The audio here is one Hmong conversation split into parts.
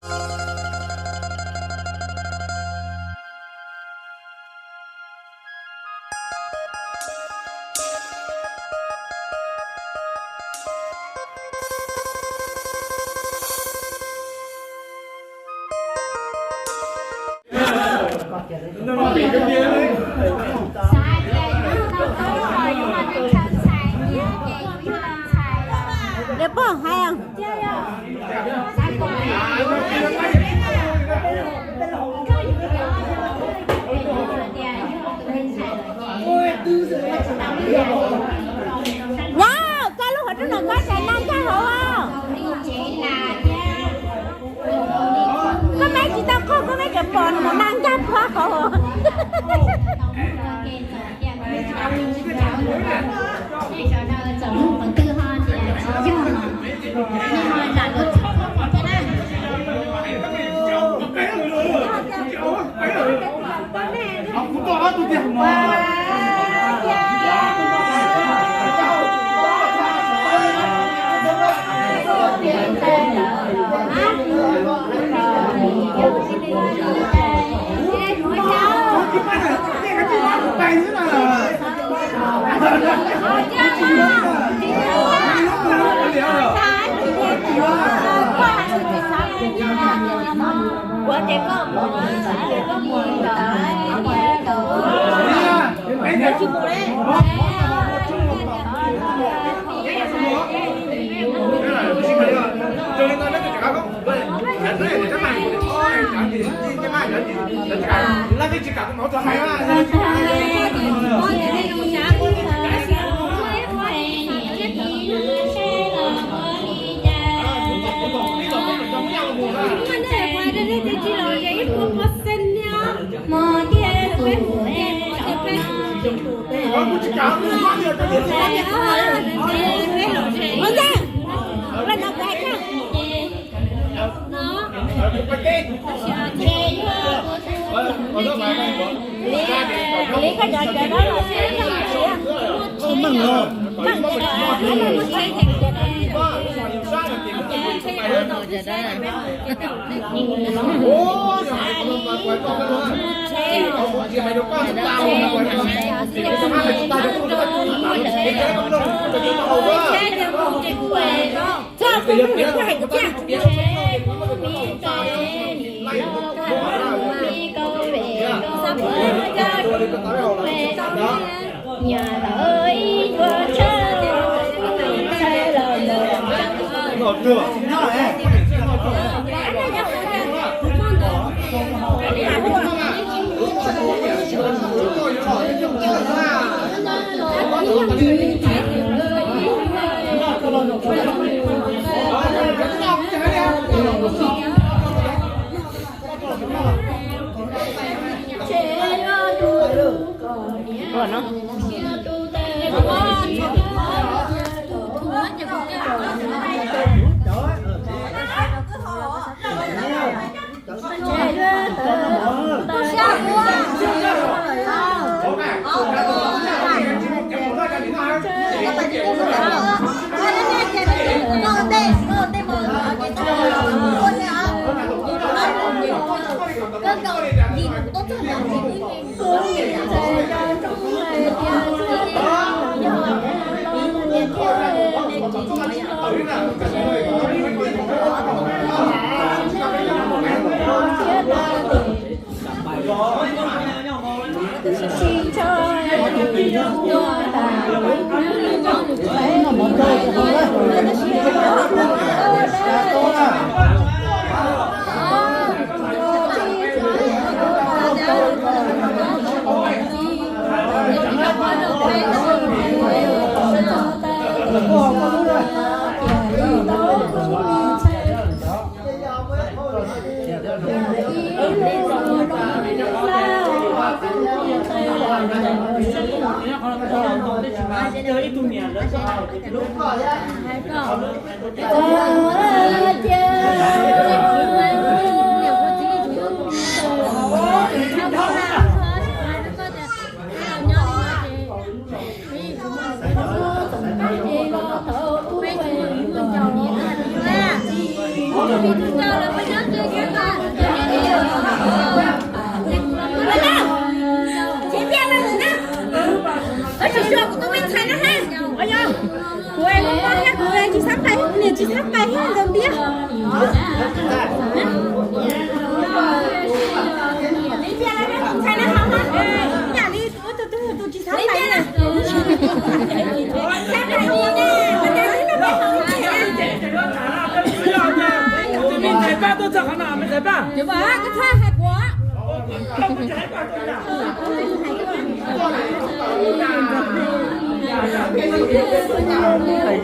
Lawv pom hais. Nyab, koj lub hauv roob no koj tseem nag nkag hauv. Koj meb tsis tau qaug, koj meb tseem pom nws mus nag nkag puag hauv.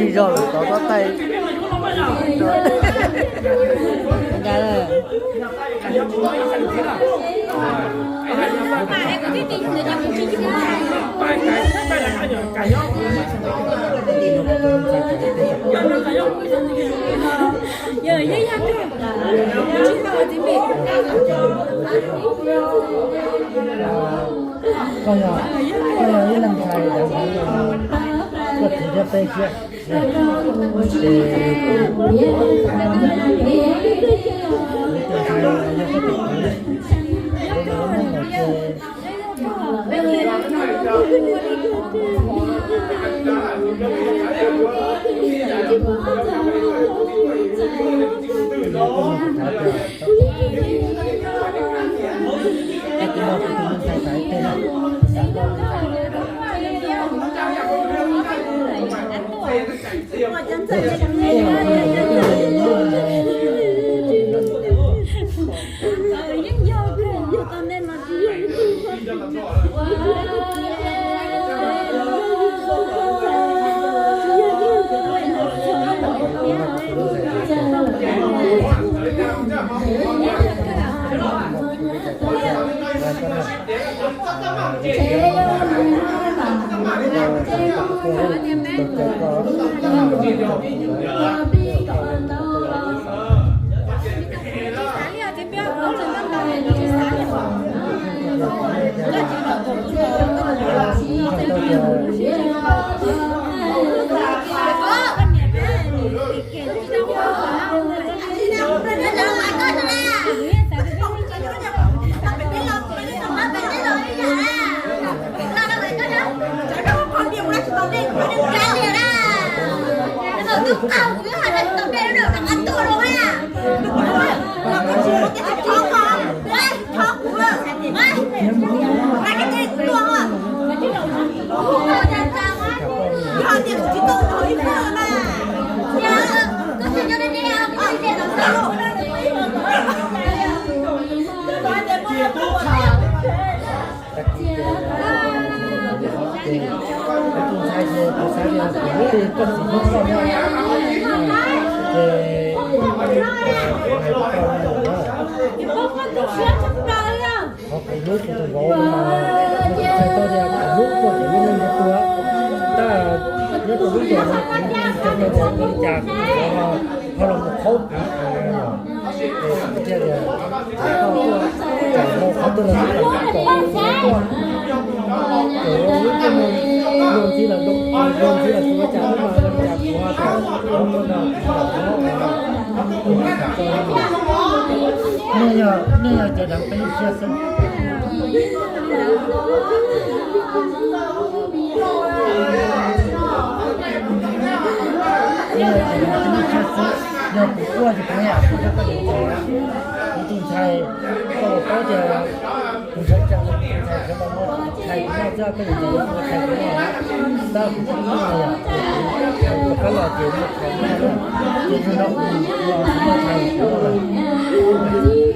Ib zaug lawm tod kob taij. Koj yog, koj yog ib leeg ntxhais, koj txiv thiab peb siab. Tus ntxhais ces kuv xav tias kuv lub koj txiv muab koj na, ces hais rau koj na, qhov kuv hlub kuv tus vauv no, kuv txhais tau tias kuv hlub kuv tus me neeg tus tuag, tab nyob rau lub zos no kuv txhais tau tias ua li cas kuv tus vauv no ho los mus qhaub kuv, es kuv thiaj tias kom koj tuaj, tsam muaj qhov twg los kom kuv tuaj. Ces lub caij no luag ntxhi los zoo, luag ntxhi los tsis ua cas, ua cas kuv ho tias ua no, nej yog, nej yog cov deev peb lub siab xwb. Nej yog cov deev peb lub siab xwb, yog kuv quaj ces kuv yam quaj thiab koj niam ntxawm. Kuv tus ntxhais, koj puas paub tias kuv ntshai tsam tus ntxhais sawv los muab tus ntxhais kuv noj xwb, koj niam ntxawm ua ntxhais kuv noj, tab kuv tsis noj li, kuv rov qab los ces muaj qhov noj, ces yog no kuv los tsis muaj ntxhais kuv noj lawm.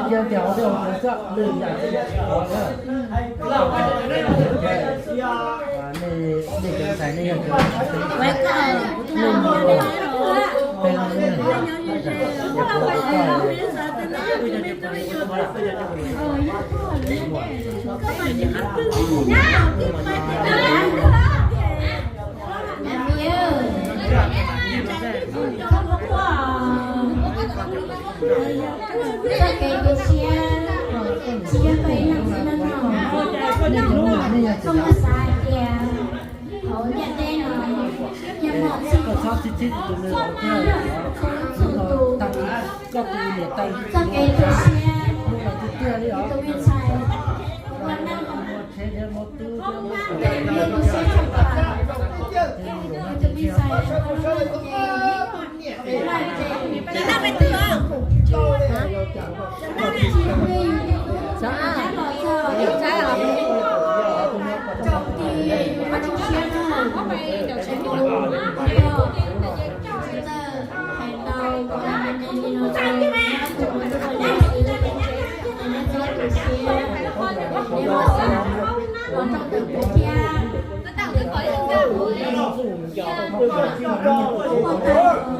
Cia tias hauv tej hauv tsev xwb, lwm yam tsis yog qhov na. Nej cov ntxhais nej yog cov ntxhais, nej mus los peb lub neej. Txoj kev tu siab tsis yog koj ib leeg xwb no, koj muaj xav hais tias hauv ntiaj teb no yog muaj txhua tus, txhua tus, txoj kev tu siab, tus me ntxhais ua neej, tus me tu siab tshaj plaws, tus me ntxhais ua neej ces